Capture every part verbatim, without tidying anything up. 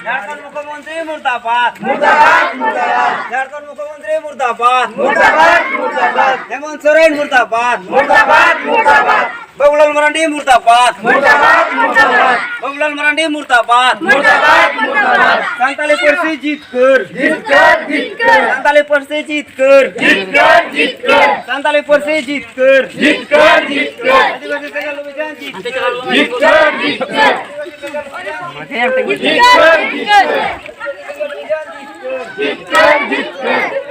ᱡᱷᱟᱲᱠᱷᱚᱸᱰ ᱢᱩᱠᱷᱭᱚᱢᱚᱱᱛᱨᱤ ᱢᱩᱨᱫᱟᱵᱟᱫ, ᱡᱷᱟᱲᱠᱷᱚᱸᱰ ᱢᱩᱠᱷᱭᱚᱢᱚᱱᱛᱨᱤ ᱢᱩᱨᱫᱟᱵᱟᱫ, ᱦᱮᱢᱚᱱᱛ ᱥᱚᱨᱮᱱ ᱢᱩᱨᱫᱟᱵᱟᱫ, ᱵᱟᱵᱩᱞᱟᱞ ᱢᱟᱨᱟᱱᱰᱤ ᱢᱩᱨᱫᱟᱵᱟᱫ, ᱵᱟᱵᱩᱞᱟᱞ ᱢᱟᱨᱟᱱᱰᱤ ᱢᱩᱨᱫᱟᱵᱟᱫ, ᱥᱟᱱᱛᱟᱞᱤ ᱯᱟᱹᱨᱥᱤ ᱡᱤᱛᱠᱟᱹᱨ, ᱥᱟᱱᱛᱟᱞᱤ ᱯᱟᱹᱨᱥᱤ ᱡᱤᱛᱠᱟᱹᱨ, ᱥᱟᱱᱛᱟᱞᱤ ᱯᱟᱹᱨᱥᱤ ᱡᱤᱛᱠᱟᱹᱨ, ᱟᱹᱫᱤᱵᱟᱹᱥᱤ ᱥᱮᱸᱜᱮᱞ ᱚᱵᱷᱤᱡᱟᱱ ᱡᱤᱛᱠᱟᱹᱨ, ᱡᱤᱛᱠᱟᱹᱨ, ᱡᱤᱛᱠᱟᱹᱨ, ᱡᱤᱛᱠᱟᱹᱨ, ᱡᱤᱛᱠᱟᱹᱨ, ᱡᱤᱛᱠᱟᱹᱨ, ᱡᱤᱛᱠᱟᱹᱨ᱾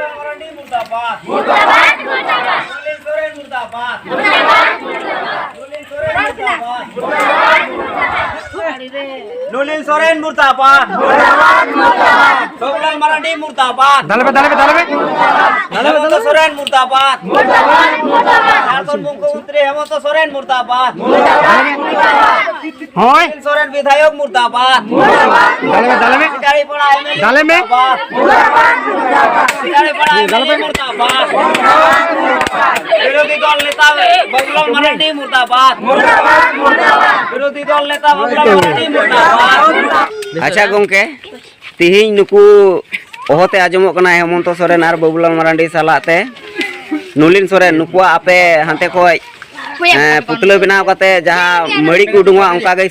ᱢᱩᱨᱫᱟᱵᱟᱫ, ᱢᱩᱨᱫᱟᱵᱟᱫ, ᱢᱩᱨᱫᱟᱵᱟᱫ᱾ ᱥᱚᱨᱮᱱ ᱢᱩᱨᱫᱟᱵᱟᱫ, ᱢᱩᱨᱫᱟᱵᱟᱫ, ᱢᱩᱨᱫᱟᱵᱟᱫ᱾ ᱱᱩᱞᱤᱱ ᱥᱚᱨᱮᱱ ᱢᱩᱨᱫᱟᱵᱟᱫ, ᱢᱩᱨᱫᱟᱵᱟᱫ, ᱢᱩᱨᱫᱟᱵᱟᱫ᱾ ᱵᱟᱵᱩᱞᱟᱞ ᱢᱟᱨᱟᱱᱰᱤ ᱢᱩᱨᱫᱟᱵᱟᱫ, ᱫᱟᱞᱮ ᱢᱮ, ᱫᱟᱞᱮ ᱢᱮ᱾ ᱦᱮᱢᱚᱱᱛ ᱥᱚᱨᱮᱱ ᱢᱩᱨᱫᱟᱵᱟᱫ, ᱢᱩᱨᱫᱟᱵᱟᱫ, ᱢᱩᱨᱫᱟᱵᱟᱫ᱾ ᱡᱷᱟᱲᱠᱷᱚᱸᱰ ᱢᱩᱠᱷᱭᱚᱢᱚᱱᱛᱨᱤ ᱦᱮᱢᱚᱱᱛ ᱥᱚᱨᱮᱱ ᱢᱩᱨᱫᱟᱵᱟᱫ, ᱢᱩᱨᱫᱟᱵᱟᱫ, ᱢᱩᱨᱫᱟᱵᱟᱫ᱾ ᱦᱳᱭ᱾ ᱥᱚᱨᱮᱱ ᱵᱤᱫᱷᱟᱭᱚᱠ ᱢᱩᱨᱫᱟᱵᱟᱫ᱾ ᱫᱟᱞᱮ ᱢᱮ, ᱫᱟᱞᱮ ᱢᱮ᱾ ᱥᱤᱠᱟᱲᱤᱯᱟᱲᱟ ᱮᱢ ᱮᱞ ᱮ ᱫᱟᱞᱮ ᱢᱮ᱾ ᱢᱩᱨᱫᱟᱵᱟᱫ᱾ ᱥᱤᱠᱟᱲᱤᱯᱟᱲᱟ ᱮᱢ ᱮᱞ ᱮ ᱢᱩᱨᱫᱟᱵᱟᱫ᱾ ᱵᱤᱨᱳᱫᱷᱤ ᱫᱚᱞ ᱱᱮᱛᱟ ᱵᱟᱵᱩᱞᱟᱞ ᱢᱟᱨᱟᱱᱰᱤ ᱢᱩᱨᱫᱟᱵᱟᱫ᱾ ᱵᱤᱨᱳᱫᱷᱤ ᱫᱚᱞ ᱱᱮᱛᱟ ᱵᱟᱵᱩᱞᱟᱞ ᱢᱟᱨᱟᱱᱰᱤ ᱢᱩᱨᱫᱟᱵᱟᱫ᱾ ᱟᱪᱪᱷᱟ ᱜᱚᱝᱠᱮ, ᱛᱤᱦᱤᱧ ᱱᱩᱠᱩ ᱚᱦᱚᱛᱮ ᱟᱸᱡᱚᱢᱚᱜ ᱠᱟᱱᱟ ᱦᱮᱢᱚᱱᱛᱚ ᱥᱚᱨᱮᱱ ᱟᱨ ᱵᱟᱵᱩᱞᱟᱞ ᱢᱟᱨᱟᱱᱰᱤ ᱥᱟᱞᱟᱜ ᱛᱮ ᱱᱩᱞᱤᱱ ᱥᱚᱨᱮᱱ, ᱱᱩᱠᱩᱣᱟᱜ ᱟᱯᱮ ᱦᱟᱱᱛᱮ ᱠᱷᱚᱡ ᱮᱸ, ᱯᱩᱛᱞᱟᱹ ᱵᱮᱱᱟᱣ ᱠᱟᱛᱮ ᱡᱟᱦᱟᱸ ᱢᱟᱹᱲᱤ ᱠᱚ ᱩᱰᱩᱝᱚᱜᱼᱟ, ᱚᱱᱠᱟ ᱜᱮ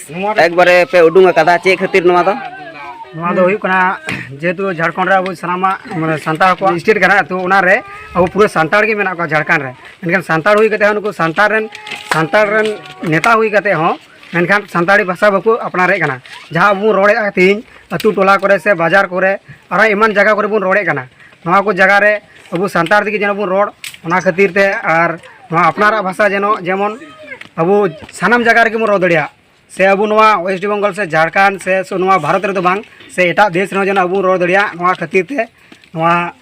ᱮᱠᱵᱟᱨᱮ ᱯᱮ ᱩᱰᱩᱝ ᱟᱠᱟᱫᱟ᱾ ᱪᱮᱫ ᱠᱷᱟᱹᱛᱤᱨ ᱱᱚᱣᱟ ᱫᱚ? ᱱᱚᱣᱟ ᱫᱚ ᱦᱩᱭᱩᱜ ᱠᱟᱱᱟ, ᱡᱮᱦᱮᱛᱩ ᱡᱷᱟᱲᱠᱷᱚᱸᱰ ᱨᱮ ᱟᱵᱚ ᱥᱟᱱᱟᱢᱟᱜ, ᱢᱟᱱᱮ, ᱥᱟᱱᱛᱟᱲ ᱠᱚᱣᱟᱜ ᱥᱴᱮᱴ ᱠᱟᱱᱟ, ᱛᱚ ᱚᱱᱟ ᱨᱮ ᱟᱵᱚ ᱯᱩᱨᱟᱹ ᱥᱟᱱᱛᱟᱲ ᱜᱮ ᱢᱮᱱᱟᱜ ᱠᱚᱣᱟ ᱡᱷᱟᱲᱠᱷᱚᱸᱰ ᱨᱮ᱾ ᱢᱮᱱᱠᱷᱟᱱ ᱥᱟᱱᱛᱟᱲ ᱦᱩᱭ ᱠᱟᱛᱮ ᱦᱚᱸ ᱱᱩᱠᱩ ᱥᱟᱱᱛᱟᱲ ᱨᱮᱱ, ᱥᱟᱱᱛᱟᱲ ᱨᱮᱱ ᱱᱮᱛᱟ ᱦᱩᱭ ᱠᱟᱛᱮ ᱦᱚᱸ, ᱢᱮᱱᱠᱷᱟᱱ ᱥᱟᱱᱛᱟᱲᱤ ᱵᱷᱟᱥᱟ ᱵᱟᱠᱚ ᱟᱯᱱᱟᱨᱮᱫ ᱠᱟᱱᱟ᱾ ᱡᱟᱦᱟᱸ ᱟᱵᱚ ᱵᱚᱱ ᱨᱚᱲᱮᱫᱼᱟ ᱛᱮᱦᱮᱧ ᱟᱹᱛᱩ ᱴᱚᱞᱟ ᱠᱚᱨᱮ ᱥᱮ ᱵᱟᱡᱟᱨ ᱠᱚᱨᱮ, ᱟᱨᱦᱚᱸ ᱮᱢᱟᱱ ᱡᱟᱭᱜᱟ ᱠᱚᱨᱮ ᱵᱚᱱ ᱨᱚᱲᱮᱫ ᱠᱟᱱᱟ, ᱱᱚᱣᱟ ᱠᱚ ᱡᱟᱭᱜᱟ ᱨᱮ ᱟᱵᱚ ᱥᱟᱱᱛᱟᱲ ᱛᱮᱜᱮ ᱡᱮᱱᱚ ᱵᱚᱱ ᱨᱚᱲ, ᱚᱱᱟ ᱠᱷᱟᱹᱛᱤᱨ ᱛᱮ, ᱟᱨ ᱱᱚᱣᱟ ᱟᱯᱱᱟᱨᱟᱜ ᱵᱷᱟᱥᱟ ᱡᱮᱱᱚ ᱡᱮᱢᱚᱱ ᱟᱵᱚ ᱥᱟᱱᱟᱢ ᱡᱟᱭᱜᱟ ᱨᱮᱜᱮ ᱵᱚᱱ ᱨᱚᱲ ᱫᱟᱲᱮᱭᱟᱜ, ᱥᱮ ᱟᱵᱚ ᱱᱚᱣᱟ ᱳᱭᱮᱥᱴ ᱵᱮᱝᱜᱚᱞ ᱥᱮ ᱡᱷᱟᱲᱠᱷᱚᱸᱰ ᱥᱮ, ᱥᱮ ᱱᱚᱣᱟ ᱵᱷᱟᱨᱚᱛ ᱨᱮᱫᱚ ᱵᱟᱝ, ᱥᱮ ᱮᱴᱟᱜ ᱫᱮᱥ ᱨᱮᱦᱚᱸ ᱡᱮᱱᱚ ᱟᱵᱚ ᱵᱚᱱ ᱨᱚᱲ ᱫᱟᱲᱮᱭᱟᱜ, ᱱᱚᱣᱟ ᱠᱷᱟᱹᱛᱤᱨ ᱛᱮ ᱱᱚᱣᱟ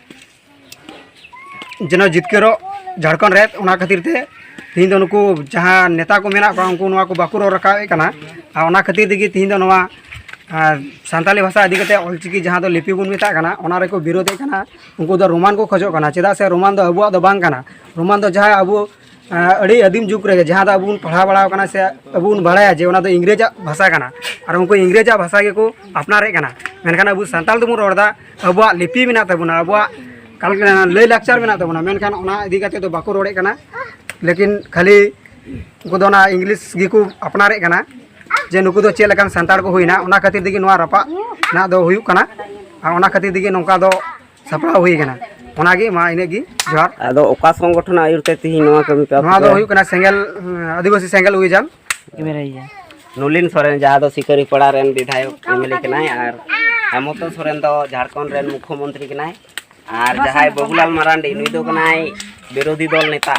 ᱡᱮᱱᱚ ᱡᱤᱛᱠᱟᱹᱨᱚᱜ ᱡᱷᱟᱲᱠᱷᱚᱸᱰ ᱨᱮ, ᱚᱱᱟ ᱠᱷᱟᱹᱛᱤᱨ ᱛᱮ ᱛᱮᱦᱮᱧ ᱫᱚ ᱱᱩᱠᱩ ᱡᱟᱦᱟᱸ ᱱᱮᱛᱟ ᱠᱚ ᱢᱮᱱᱟᱜ ᱠᱚᱣᱟ, ᱩᱱᱠᱩ ᱱᱚᱣᱟ ᱠᱚ ᱵᱟᱠᱚ ᱨᱚᱲ ᱨᱟᱠᱟᱵᱮᱫ ᱠᱟᱱᱟ᱾ ᱟᱨ ᱚᱱᱟ ᱠᱷᱟᱹᱛᱤᱨ ᱛᱮᱜᱮ ᱛᱮᱦᱮᱧ ᱫᱚ ᱱᱚᱣᱟ, ᱟᱨ ᱥᱟᱱᱛᱟᱞᱤ ᱵᱷᱟᱥᱟ ᱤᱫᱤ ᱠᱟᱛᱮ ᱚᱞᱪᱤᱠᱤ ᱡᱟᱦᱟᱸ ᱫᱚ ᱞᱤᱯᱤ ᱵᱚᱱ ᱢᱮᱛᱟᱜ ᱠᱟᱱᱟ, ᱚᱱᱟ ᱨᱮᱠᱚ ᱵᱤᱨᱳᱫᱷᱮᱫ ᱠᱟᱱᱟ᱾ ᱩᱱᱠᱩ ᱫᱚ ᱨᱳᱢᱟᱱ ᱠᱚ ᱠᱷᱚᱡᱚᱜ ᱠᱟᱱᱟ, ᱪᱮᱫᱟᱜ ᱥᱮ ᱨᱳᱢᱟᱱ ᱫᱚ ᱟᱵᱚᱣᱟᱜ ᱫᱚ ᱵᱟᱝ ᱠᱟᱱᱟ᱾ ᱨᱳᱢᱟᱱ ᱫᱚ ᱡᱟᱦᱟᱸᱭ ᱟᱵᱚ ᱟᱹᱰᱤ ᱟᱹᱫᱤᱢ ᱡᱩᱜᱽ ᱨᱮᱜᱮ, ᱡᱟᱦᱟᱸ ᱫᱚ ᱟᱵᱚ ᱵᱚᱱ ᱯᱟᱲᱦᱟᱣ ᱵᱟᱲᱟᱣ ᱠᱟᱱᱟ ᱥᱮ ᱟᱵᱚ ᱵᱚᱱ ᱵᱟᱲᱟᱭᱟ ᱡᱮ ᱚᱱᱟ ᱫᱚ ᱤᱝᱨᱮᱡᱽ ᱟᱜ ᱵᱷᱟᱥᱟ ᱠᱟᱱᱟ, ᱟᱨ ᱩᱱᱠᱩ ᱤᱝᱨᱮᱡᱽ ᱟᱜ ᱵᱷᱟᱥᱟ ᱜᱮᱠᱚ ᱟᱯᱱᱟᱨᱮᱫ ᱠᱟᱱᱟ᱾ ᱢᱮᱱᱠᱷᱟᱱ ᱟᱵᱚ ᱥᱟᱱᱛᱟᱲ ᱫᱚᱵᱚᱱ ᱨᱚᱲ ᱮᱫᱟ, ᱟᱵᱚᱣᱟᱜ ᱞᱤᱯᱤ ᱢᱮᱱᱟᱜ ᱛᱟᱵᱚᱱᱟ, ᱟᱵᱚᱣᱟᱜ ᱠᱟᱞ-, ᱞᱟᱹᱭ ᱞᱟᱠᱪᱟᱨ ᱢᱮᱱᱟᱜ ᱛᱟᱵᱚᱱᱟ, ᱢᱮᱱᱠᱷᱟᱱ ᱚᱱᱟ ᱤᱫᱤ ᱠᱟᱛᱮ ᱫᱚ ᱵᱟᱠᱚ ᱨᱚᱲᱮᱫ ᱠᱟᱱᱟ᱾ ᱞᱮᱠᱤᱱ ᱠᱷᱟᱹᱞᱤ ᱩᱱᱠᱩ ᱫᱚ ᱚᱱᱟ ᱤᱝᱞᱤᱥ ᱜᱮᱠᱚ ᱟᱯᱱᱟᱨᱮᱫ ᱠᱟᱱᱟ, ᱡᱮ ᱱᱩᱠᱩ ᱫᱚ ᱪᱮᱫ ᱞᱮᱠᱟᱱ ᱥᱟᱱᱛᱟᱲ ᱠᱚ ᱦᱩᱭᱱᱟ, ᱚᱱᱟ ᱠᱷᱟᱹᱛᱤᱨ ᱛᱮᱜᱮ ᱱᱚᱣᱟ ᱨᱟᱯᱟᱜ ᱨᱮᱱᱟᱜ ᱫᱚ ᱦᱩᱭᱩᱜ ᱠᱟᱱᱟ, ᱟᱨ ᱚᱱᱟ ᱠᱷᱟᱹᱛᱤᱨ ᱛᱮᱜᱮ ᱱᱚᱝᱠᱟ ᱫᱚ ᱥᱟᱯᱲᱟᱣ ᱦᱩᱭ ᱠᱟᱱᱟ᱾ ᱚᱱᱟᱜᱮ, ᱢᱟ ᱤᱱᱟᱹᱜ ᱜᱮ, ᱡᱚᱦᱟᱨ᱾ ᱟᱫᱚ ᱚᱠᱟ ᱥᱚᱝᱜᱚᱴᱷᱚᱱ ᱟᱹᱭᱩᱨ ᱛᱮ ᱛᱮᱦᱮᱧ ᱱᱚᱣᱟ ᱠᱟᱹᱢᱤ ᱯᱮ ᱱᱚᱣᱟ ᱫᱚ ᱟᱯᱮ? ᱦᱩᱭᱩᱜ ᱠᱟᱱᱟ ᱥᱮᱸᱜᱮᱞ, ᱟᱹᱫᱤᱵᱟᱹᱥᱤ ᱥᱮᱸᱜᱮᱞ ᱚᱵᱷᱤᱡᱟᱱ᱾ ᱱᱚᱞᱤᱱ ᱥᱚᱨᱮᱱ, ᱡᱟᱦᱟᱸ ᱫᱚ ᱥᱤᱠᱟᱹᱨᱤᱯᱟᱲᱟ ᱨᱮᱱ ᱵᱤᱫᱷᱟᱭᱚᱠ ᱮᱢ ᱮᱞ ᱮ ᱠᱟᱱᱟᱭ, ᱟᱨ ᱦᱮᱢᱚᱱᱛᱚ ᱥᱚᱨᱮᱱ ᱫᱚ ᱡᱷᱟᱲᱠᱷᱚᱸᱰ ᱨᱮᱱ ᱢᱩᱠᱷᱭᱚᱢᱚᱱᱛᱨᱤ ᱠᱟᱱᱟᱭ, ᱟᱨ ᱡᱟᱦᱟᱸᱭ ᱵᱟᱹᱵᱩᱞᱟᱞ ᱢᱟᱨᱟᱱᱰᱤ, ᱱᱩᱭ ᱫᱚ ᱠᱟᱱᱟᱭ ᱵᱤᱨᱳᱫᱷᱤ ᱫᱚᱞ ᱱᱮᱛᱟ᱾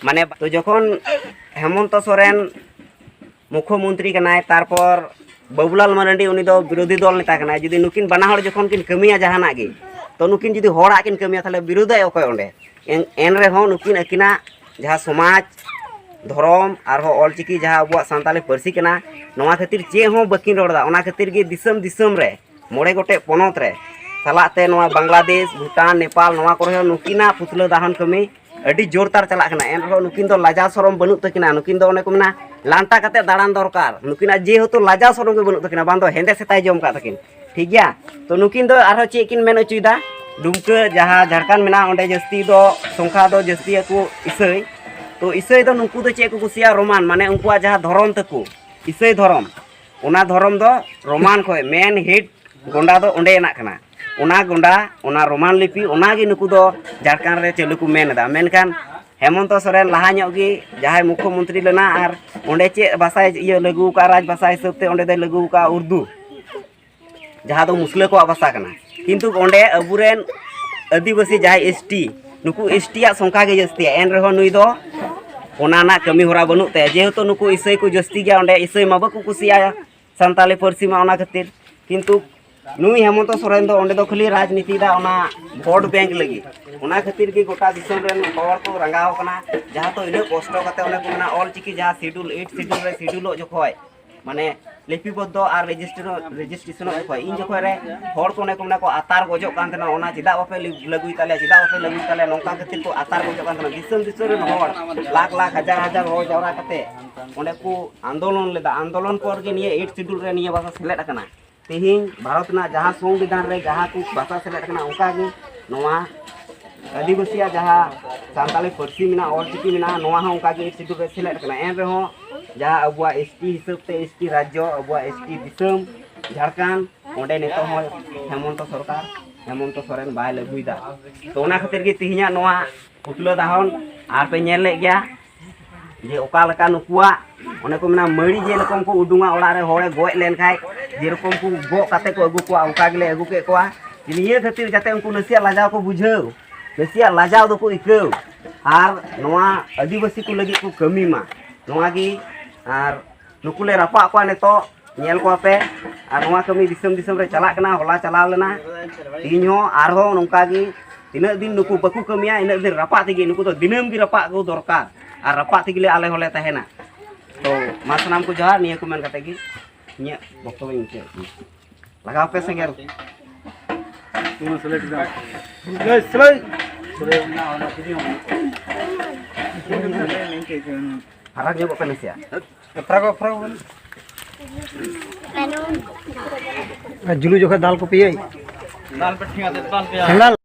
ᱢᱟᱱᱮ, ᱛᱚ ᱡᱚᱠᱷᱚᱱ ᱦᱮᱢᱚᱱᱛᱚ ᱥᱚᱨᱮᱱ ᱢᱩᱠᱷᱭᱚᱢᱚᱱᱛᱨᱤ ᱠᱟᱱᱟᱭ, ᱛᱟᱨᱯᱚᱨ ᱵᱟᱹᱵᱩᱞᱟᱞ ᱢᱟᱨᱟᱱᱰᱤ, ᱩᱱᱤ ᱫᱚ ᱵᱤᱨᱳᱫᱷᱤ ᱫᱚᱞ ᱱᱮᱛᱟ ᱠᱟᱱᱟᱭ, ᱡᱩᱫᱤ ᱱᱩᱠᱤᱱ ᱵᱟᱱᱟ ᱦᱚᱲ ᱡᱚᱠᱷᱚᱱ ᱠᱤᱱ ᱠᱟᱹᱢᱤᱭᱟ ᱡᱟᱦᱟᱱᱟᱜ ᱜᱮ, ᱛᱚ ᱱᱩᱠᱤᱱ ᱡᱩᱫᱤ ᱦᱚᱲᱟᱜ ᱠᱤᱱ ᱠᱟᱹᱢᱤᱭᱟ, ᱛᱟᱦᱚᱞᱮ ᱵᱤᱨᱳᱫᱷᱟᱭ ᱚᱠᱚᱭ ᱚᱸᱰᱮ? ᱮᱱ, ᱮᱱ ᱨᱮᱦᱚᱸ ᱱᱩᱠᱤᱱ ᱟᱹᱠᱤᱱᱟᱜ ᱡᱟᱦᱟᱸ ᱥᱚᱢᱟᱡᱽ, ᱫᱷᱚᱨᱚᱢ, ᱟᱨᱦᱚᱸ ᱚᱞᱪᱤᱠᱤ ᱡᱟᱦᱟᱸ ᱟᱵᱚᱣᱟᱜ ᱥᱟᱱᱛᱟᱲᱤ ᱯᱟᱹᱨᱥᱤ ᱠᱟᱱᱟ, ᱱᱚᱣᱟ ᱠᱷᱟᱹᱛᱤᱨ ᱪᱮᱫ ᱦᱚᱸ ᱵᱟᱹᱠᱤᱱ ᱨᱚᱲ ᱮᱫᱟ᱾ ᱚᱱᱟ ᱠᱷᱟᱹᱛᱤᱨ ᱜᱮ ᱫᱤᱥᱚᱢ ᱫᱤᱥᱚᱢ ᱨᱮ ᱢᱚᱬᱮ ᱜᱚᱴᱮᱡ ᱯᱚᱱᱚᱛ ᱨᱮ ᱥᱟᱞᱟᱜ ᱛᱮ ᱱᱚᱣᱟ ᱵᱟᱝᱞᱟᱫᱮᱥ, ᱵᱷᱩᱴᱟᱱ, ᱱᱮᱯᱟᱞ, ᱱᱚᱣᱟ ᱠᱚᱨᱮ ᱦᱚᱸ ᱱᱩᱠᱤᱱᱟᱜ ᱯᱩᱛᱞᱟᱹ ᱫᱟᱦᱚᱱ ᱠᱟᱹᱢᱤ ᱟᱹᱰᱤ ᱡᱳᱨ ᱛᱟᱨ ᱪᱟᱞᱟᱜ ᱠᱟᱱᱟ᱾ ᱮᱱ ᱨᱮᱦᱚᱸ ᱱᱩᱠᱤᱱ ᱫᱚ ᱞᱟᱡᱟᱣ ᱥᱚᱨᱚᱢ ᱵᱟᱹᱱᱩᱜ ᱛᱟᱹᱠᱤᱱᱟ᱾ ᱱᱩᱠᱤᱱ ᱫᱚ ᱚᱱᱮ ᱠᱚ ᱢᱮᱱᱟ, ᱞᱟᱱᱴᱟ ᱠᱟᱛᱮ ᱫᱟᱬᱟᱱ ᱫᱚᱨᱠᱟᱨ᱾ ᱱᱩᱠᱤᱱᱟᱜ ᱡᱮᱦᱮᱛᱩ ᱞᱟᱡᱟᱣ ᱥᱚᱨᱚᱢ ᱜᱮ ᱵᱟᱹᱱᱩᱜ ᱛᱟᱹᱠᱤᱱᱟ, ᱵᱟᱝ ᱫᱚ ᱦᱮᱸᱫᱮ ᱥᱮᱛᱟᱭ ᱡᱚᱢ ᱠᱟᱜ ᱛᱟᱹᱠᱤᱱ, ᱴᱷᱤᱠ ᱜᱮᱭᱟ? ᱛᱚ ᱱᱩᱠᱤᱱ ᱫᱚ ᱟᱨᱦᱚᱸ ᱪᱮᱫ ᱠᱤᱱ ᱢᱮᱱ ᱦᱚᱪᱚᱭᱮᱫᱟ? ᱰᱩᱢᱠᱟᱹ ᱡᱟᱦᱟᱸ ᱡᱷᱟᱲᱠᱷᱚᱸᱰ ᱢᱮᱱᱟᱜᱼᱟ, ᱚᱸᱰᱮ ᱡᱟᱹᱥᱛᱤ ᱫᱚ ᱥᱚᱝᱠᱷᱟ ᱫᱚ ᱡᱟᱹᱥᱛᱤᱭᱟᱠᱚ ᱤᱥᱟᱹᱭ᱾ ᱛᱚ ᱤᱥᱟᱹᱭ ᱫᱚ ᱱᱩᱠᱩ ᱫᱚ ᱪᱮᱫ ᱠᱚ ᱠᱩᱥᱤᱭᱟᱜᱼᱟ? ᱨᱳᱢᱟᱱ, ᱢᱟᱱᱮ ᱩᱱᱠᱩᱣᱟᱜ ᱡᱟᱦᱟᱸ ᱫᱷᱚᱨᱚᱢ ᱛᱟᱠᱚ, ᱤᱥᱟᱹᱭ ᱫᱷᱚᱨᱚᱢ, ᱚᱱᱟ ᱫᱷᱚᱨᱚᱢ ᱫᱚ ᱨᱳᱢᱟᱱ ᱠᱷᱚᱡ ᱢᱮᱱ ᱦᱮᱰ ᱜᱚᱸᱰᱟ ᱫᱚ ᱚᱸᱰᱮᱱᱟᱜ ᱠᱟᱱᱟ᱾ ᱚᱱᱟ ᱜᱚᱸᱰᱟ, ᱚᱱᱟ ᱨᱳᱢᱟᱱ ᱞᱤᱯᱤ, ᱚᱱᱟᱜᱮ ᱱᱩᱠᱩ ᱫᱚ ᱡᱷᱟᱲᱠᱷᱚᱸᱰ ᱨᱮ ᱪᱟᱹᱞᱩ ᱠᱚ ᱢᱮᱱ ᱮᱫᱟ᱾ ᱢᱮᱱᱠᱷᱟᱱ ᱦᱮᱢᱚᱱᱛᱚ ᱥᱚᱨᱮᱱ ᱞᱟᱦᱟ ᱧᱚᱜ ᱜᱮ ᱡᱟᱦᱟᱸᱭ ᱢᱩᱠᱷᱭᱚᱢᱚᱱᱛᱨᱤ ᱞᱮᱱᱟ, ᱟᱨ ᱚᱸᱰᱮ ᱪᱮᱫ ᱵᱷᱟᱥᱟᱭ ᱤᱭᱟᱹ ᱞᱟᱹᱜᱩ ᱟᱠᱟᱫᱼᱟ, ᱨᱟᱡᱽ ᱵᱷᱟᱥᱟ ᱦᱤᱥᱟᱹᱵ ᱛᱮ ᱚᱸᱰᱮ ᱫᱚᱭ ᱞᱟᱹᱜᱩ ᱟᱠᱟᱫᱼᱟ ᱩᱨᱫᱩ, ᱡᱟᱦᱟᱸ ᱫᱚ ᱢᱩᱥᱞᱟᱹ ᱠᱚᱣᱟᱜ ᱵᱷᱟᱥᱟ ᱠᱟᱱᱟ᱾ ᱠᱤᱱᱛᱩ ᱚᱸᱰᱮ ᱟᱵᱚᱨᱮᱱ ᱟᱹᱫᱤᱵᱟᱹᱥᱤ ᱡᱟᱦᱟᱸᱭ ᱮᱥ ᱴᱤ, ᱱᱩᱠᱩ ᱮᱥ ᱴᱤ ᱟᱜ ᱥᱚᱝᱠᱷᱟ ᱜᱮ ᱡᱟᱹᱥᱛᱤᱭᱟ, ᱮᱱ ᱨᱮᱦᱚᱸ ᱱᱩᱭ ᱫᱚ ᱚᱱᱟ ᱨᱮᱱᱟᱜ ᱠᱟᱹᱢᱤ ᱦᱚᱨᱟ ᱵᱟᱹᱱᱩᱜ ᱛᱟᱭᱟ᱾ ᱡᱮᱦᱮᱛᱩ ᱱᱩᱠᱩ ᱤᱥᱟᱹᱭ ᱠᱚ ᱡᱟᱹᱥᱛᱤ ᱜᱮᱭᱟ, ᱚᱸᱰᱮ ᱤᱥᱟᱹᱭ ᱢᱟ ᱵᱟᱠᱚ ᱠᱩᱥᱤᱭᱟᱜᱼᱟ ᱥᱟᱱᱛᱟᱲᱤ ᱯᱟᱹᱨᱥᱤ ᱢᱟ, ᱚᱱᱟ ᱠᱷᱟᱹᱛᱤᱨ᱾ ᱠᱤᱱᱛᱩ ᱱᱩᱭ ᱦᱮᱢᱚᱱᱛᱚ ᱥᱚᱨᱮᱱ ᱫᱚ ᱚᱸᱰᱮ ᱫᱚ ᱠᱷᱟᱹᱞᱤ ᱨᱟᱡᱽᱱᱤᱛᱤᱭᱮᱫᱟ, ᱚᱱᱟ ᱵᱷᱳᱴ ᱵᱮᱝᱠ ᱞᱟᱹᱜᱤᱫ᱾ ᱚᱱᱟ ᱠᱷᱟᱹᱛᱤᱨ ᱜᱮ ᱜᱚᱴᱟ ᱫᱤᱥᱚᱢ ᱨᱮᱱ ᱦᱚᱲ ᱠᱚ ᱨᱟᱸᱜᱟᱣ ᱟᱠᱟᱱᱟ, ᱡᱟᱦᱟᱸ ᱫᱚ ᱤᱱᱟᱹᱜ ᱠᱚᱥᱴᱚ ᱠᱟᱛᱮ ᱚᱱᱮ ᱠᱚ ᱢᱮᱱᱟ, ᱚᱞ ᱪᱤᱠᱤ ᱡᱟᱦᱟᱸ ᱥᱤᱰᱩᱞ, ᱮᱭᱤᱴ ᱥᱤᱰᱩᱞ ᱨᱮ ᱥᱤᱰᱩᱞᱚᱜ ᱡᱚᱠᱷᱚᱡ, ᱢᱟᱱᱮ, ᱞᱤᱯᱤᱵᱚᱫᱽᱫᱷᱚ ᱟᱨ ᱨᱮᱡᱤᱥᱴᱨᱮᱥᱚᱱᱚᱜ ᱡᱚᱠᱷᱚᱱ, ᱤᱧ ᱡᱚᱠᱷᱚᱱ ᱨᱮ ᱦᱚᱲ ᱠᱚ ᱚᱱᱮ ᱠᱚ ᱢᱮᱱᱟ ᱠᱚ ᱟᱛᱟᱨ ᱜᱚᱡᱚᱜ ᱠᱟᱱ ᱛᱟᱦᱮᱱᱟ, ᱚᱱᱟ ᱪᱮᱫᱟᱜ ᱵᱟᱯᱮ ᱞᱟᱹᱜᱩᱭ ᱛᱟᱞᱮᱭᱟ, ᱪᱮᱫᱟᱜ ᱵᱟᱯᱮ ᱞᱟᱹᱜᱩᱭ ᱛᱟᱞᱮᱭᱟ, ᱱᱚᱝᱠᱟ ᱠᱷᱟᱹᱛᱤᱨ ᱠᱚ ᱟᱛᱟᱨ ᱜᱚᱡᱚᱜ ᱠᱟᱱ ᱛᱟᱦᱮᱱᱟ᱾ ᱫᱤᱥᱚᱢ ᱫᱤᱥᱚᱢ ᱨᱮᱱ ᱦᱚᱲ ᱞᱟᱠᱷ ᱞᱟᱠᱷ, ᱦᱟᱡᱟᱨ ᱦᱟᱡᱟᱨ ᱦᱚᱲ ᱡᱟᱣᱨᱟ ᱠᱟᱛᱮ ᱚᱸᱰᱮ ᱠᱚ ᱟᱱᱫᱳᱞᱚᱱ ᱞᱮᱫᱟ᱾ ᱟᱱᱫᱳᱞᱚᱱ ᱯᱚᱨ ᱜᱮ ᱱᱤᱭᱟᱹ ᱮᱭᱤᱴ ᱥᱤᱰᱩᱞ ᱨᱮ ᱱᱤᱭᱟᱹ ᱵᱷᱟᱥᱟ ᱥᱮᱞᱮᱫ ᱟᱠᱟᱱᱟ᱾ ᱛᱮᱦᱮᱧ ᱵᱷᱟᱨᱚᱛ ᱨᱮᱱᱟᱜ ᱡᱟᱦᱟᱸ ᱥᱚᱝᱵᱤᱫᱷᱟᱱ ᱨᱮ ᱡᱟᱦᱟᱸ ᱠᱚ ᱵᱷᱟᱥᱟ ᱥᱮᱞᱮᱫ ᱟᱠᱟᱱᱟ, ᱚᱱᱠᱟᱜᱮ ᱱᱚᱣᱟ ᱟᱹᱫᱤᱵᱟᱹᱥᱤᱭᱟᱜ ᱡᱟᱦᱟᱸ ᱥᱟᱱᱛᱟᱲᱤ ᱯᱟᱹᱨᱥᱤ ᱢᱮᱱᱟᱜᱼᱟ, ᱚᱞᱪᱤᱠᱤ ᱢᱮᱱᱟᱜᱼᱟ, ᱱᱚᱣᱟ ᱦᱚᱸ ᱚᱱᱠᱟᱜᱮ ᱮᱭᱤᱴ ᱥᱤᱰᱩᱞ ᱨᱮ ᱥᱮᱞᱮᱫ ᱟᱠᱟᱱᱟ᱾ ᱮᱱ ᱨᱮᱦᱚᱸ ᱡᱟᱦᱟᱸ ᱟᱵᱚᱣᱟᱜ ᱮᱥ ᱴᱤ ᱦᱤᱥᱟᱹᱵ ᱛᱮ, ᱮᱥ ᱴᱤ ᱨᱟᱡᱽᱡᱚ, ᱟᱵᱚᱣᱟᱜ ᱮᱥ ᱴᱤ ᱫᱤᱥᱚᱢ ᱡᱷᱟᱲᱠᱷᱚᱸᱰ, ᱚᱸᱰᱮ ᱱᱤᱛᱚᱜ ᱦᱚᱸ ᱦᱮᱢᱚᱱᱛᱚ ᱥᱚᱨᱠᱟᱨ, ᱦᱮᱢᱚᱱᱛᱚ ᱥᱚᱨᱮᱱ ᱵᱟᱭ ᱞᱟᱹᱜᱩᱭᱮᱫᱟ᱾ ᱛᱚ, ᱚᱱᱟ ᱠᱷᱟᱹᱛᱤᱨ ᱜᱮ ᱛᱮᱦᱮᱧᱟᱜ ᱱᱚᱣᱟ ᱯᱩᱛᱞᱟᱹ ᱫᱟᱦᱚᱱ ᱟᱨ ᱯᱮ ᱧᱮᱞ ᱞᱮᱫ ᱜᱮᱭᱟ ᱡᱮ ᱚᱠᱟ ᱞᱮᱠᱟ ᱱᱩᱠᱩᱣᱟᱜ, ᱚᱱᱮ ᱠᱚ ᱢᱮᱱᱟ, ᱢᱟᱹᱲᱤ ᱡᱮᱨᱚᱠᱚᱢ ᱠᱚ ᱩᱰᱩᱝᱟ ᱚᱲᱟᱜ ᱨᱮ ᱦᱚᱲᱮ ᱜᱚᱡ ᱞᱮᱱᱠᱷᱟᱡ, ᱡᱮᱨᱚᱠᱚᱢ ᱠᱚ ᱜᱚᱜ ᱠᱟᱛᱮ ᱠᱚ ᱟᱹᱜᱩ ᱠᱚᱣᱟ, ᱚᱱᱠᱟ ᱜᱮᱞᱮ ᱟᱹᱜᱩ ᱠᱮᱫ ᱠᱚᱣᱟ᱾ ᱱᱤᱭᱟᱹ ᱠᱷᱟᱹᱛᱤᱨ ᱡᱟᱛᱮ ᱩᱱᱠᱩ ᱱᱟᱥᱮᱭᱟᱜ ᱞᱟᱡᱟᱣ ᱠᱚ ᱵᱩᱡᱷᱟᱹᱣ, ᱱᱟᱥᱮᱭᱟᱜ ᱞᱟᱡᱟᱣ ᱫᱚᱠᱚ ᱟᱹᱭᱠᱟᱹᱣ, ᱟᱨ ᱱᱚᱣᱟ ᱟᱹᱫᱤᱵᱟᱹᱥᱤ ᱠᱚ ᱞᱟᱹᱜᱤᱫ ᱠᱚ ᱠᱟᱹᱢᱤ ᱢᱟ, ᱱᱚᱣᱟ ᱜᱮ᱾ ᱟᱨ ᱱᱩᱠᱩ ᱞᱮ ᱨᱟᱯᱟᱜ ᱠᱚᱣᱟ ᱱᱤᱛᱚᱜ, ᱧᱮᱞ ᱠᱚᱣᱟ ᱯᱮ᱾ ᱟᱨ ᱱᱚᱣᱟ ᱠᱟᱹᱢᱤ ᱫᱤᱥᱚᱢ ᱫᱤᱥᱚᱢ ᱨᱮ ᱪᱟᱞᱟᱜ ᱠᱟᱱᱟ, ᱦᱚᱞᱟ ᱪᱟᱞᱟᱣ ᱞᱮᱱᱟ, ᱛᱮᱦᱮᱧ ᱦᱚᱸ ᱟᱨᱦᱚᱸ ᱱᱚᱝᱠᱟ ᱜᱮ᱾ ᱛᱤᱱᱟᱹᱜ ᱫᱤᱱ ᱱᱩᱠᱩ ᱵᱟᱠᱚ ᱠᱟᱹᱢᱤᱭᱟ, ᱤᱱᱟᱹᱜ ᱫᱤᱱ ᱨᱟᱯᱟᱜ ᱛᱮᱜᱮ, ᱱᱩᱠᱩ ᱫᱚ ᱫᱤᱱᱟᱹᱢ ᱜᱮ ᱨᱟᱯᱟᱜ ᱠᱚ ᱫᱚᱨᱠᱟᱨ, ᱟᱨ ᱨᱟᱯᱟᱜ ᱛᱮᱜᱮ ᱞᱮ, ᱟᱞᱮ ᱦᱚᱸᱞᱮ ᱛᱟᱦᱮᱱᱟ᱾ ᱛᱚ, ᱢᱟ ᱥᱟᱱᱟᱢ ᱠᱚ ᱡᱚᱦᱟᱨ, ᱱᱤᱭᱟᱹ ᱠᱚ ᱢᱮᱱ ᱠᱟᱛᱮ ᱜᱮ ᱤᱧᱟᱹᱜ ᱵᱚᱠᱛᱚᱵᱚᱧ ᱢᱩᱪᱟᱹᱫ ᱮᱫ ᱠᱟᱱᱟ᱾ ᱞᱟᱜᱟᱣ ᱯᱮ ᱥᱮᱸᱜᱮᱞ᱾ ᱯᱷᱟᱨᱟᱠ ᱧᱚᱜᱚᱜ ᱯᱮ ᱱᱟᱥᱮᱭᱟᱜ᱾ ᱟᱨ ᱡᱩᱞᱩ ᱡᱚᱠᱷᱚᱱ ᱫᱟᱞ ᱠᱚᱯᱮ ᱤᱭᱟᱹᱭ᱾ ᱫᱟᱞ ᱯᱮ ᱴᱷᱮᱸᱜᱟ ᱛᱮ, ᱫᱟᱞ ᱯᱮᱭᱟ᱾ ᱥᱮᱸᱜᱮᱞ᱾